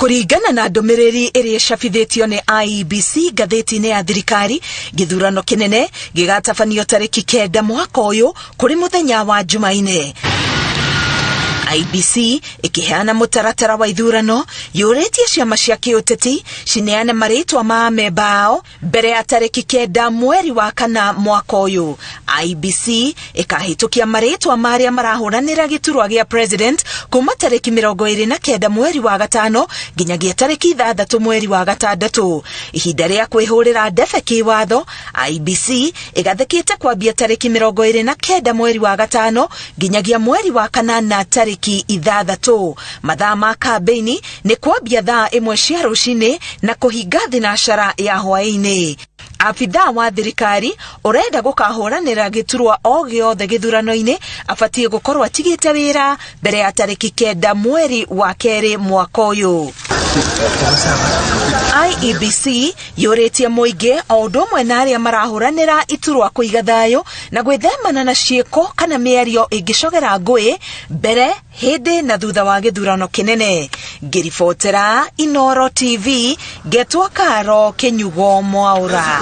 Kũringana na ndũmĩrĩri ĩrĩa ĩcabithĩtio nĩ IEBC ngathĩti-inĩ ya thirikari, gĩthurano kĩnene gĩgatabanio tarĩki 9 mwaka ũyũ kũrĩ mũthenya wa Jumaine. IEBC ĩkĩheana mũtaratara wa ithurano yũrĩtie ciama cia kĩũteti cineane marĩtwa ma amemba ao mbere ya tarĩki 9 mweri wa 4 mwaka ũyũ. IEBC ĩkahĩtũkia marĩtwa ma arĩa marahũranĩra gĩturwa gĩa president kuma tarĩki 29 mweri wa 5 nginyagia tarĩki 6 mweri wa 6. Ihinda rĩa kwĩhũrĩra ndebe kĩwatho IEBC ĩgathĩkĩte kwambia tarĩki 29 mweri wa 5 nginyagia mweri wa 8 tarĩki 6. Mathaa ma kambĩini nĩ kwambia thaa 1 cia rũcinĩ na kũhinga thinacara ya hwaĩ-inĩ. Abithaa wa thirikari ũrenda gũkahũranĩra gĩturwa o gĩothe gĩthurano-inĩ abatiĩ gũkorwo atigĩte wĩra mbere ya tarĩki 9 mweri wa 2 mwaka ũyũ. IEBC yũrĩtie mũingĩ o ũndũ ũmwe na arĩa marahũranĩra iturwa kũiga thayũ na gwĩthemana na ciĩko kana mĩario ĩngĩcogera ngũĩ mbere, hĩndĩ na thutha wa gĩthurano kĩnene. Ngĩribotera Inooro TV, ngetwo Karo Kĩnyugo Mwaũra.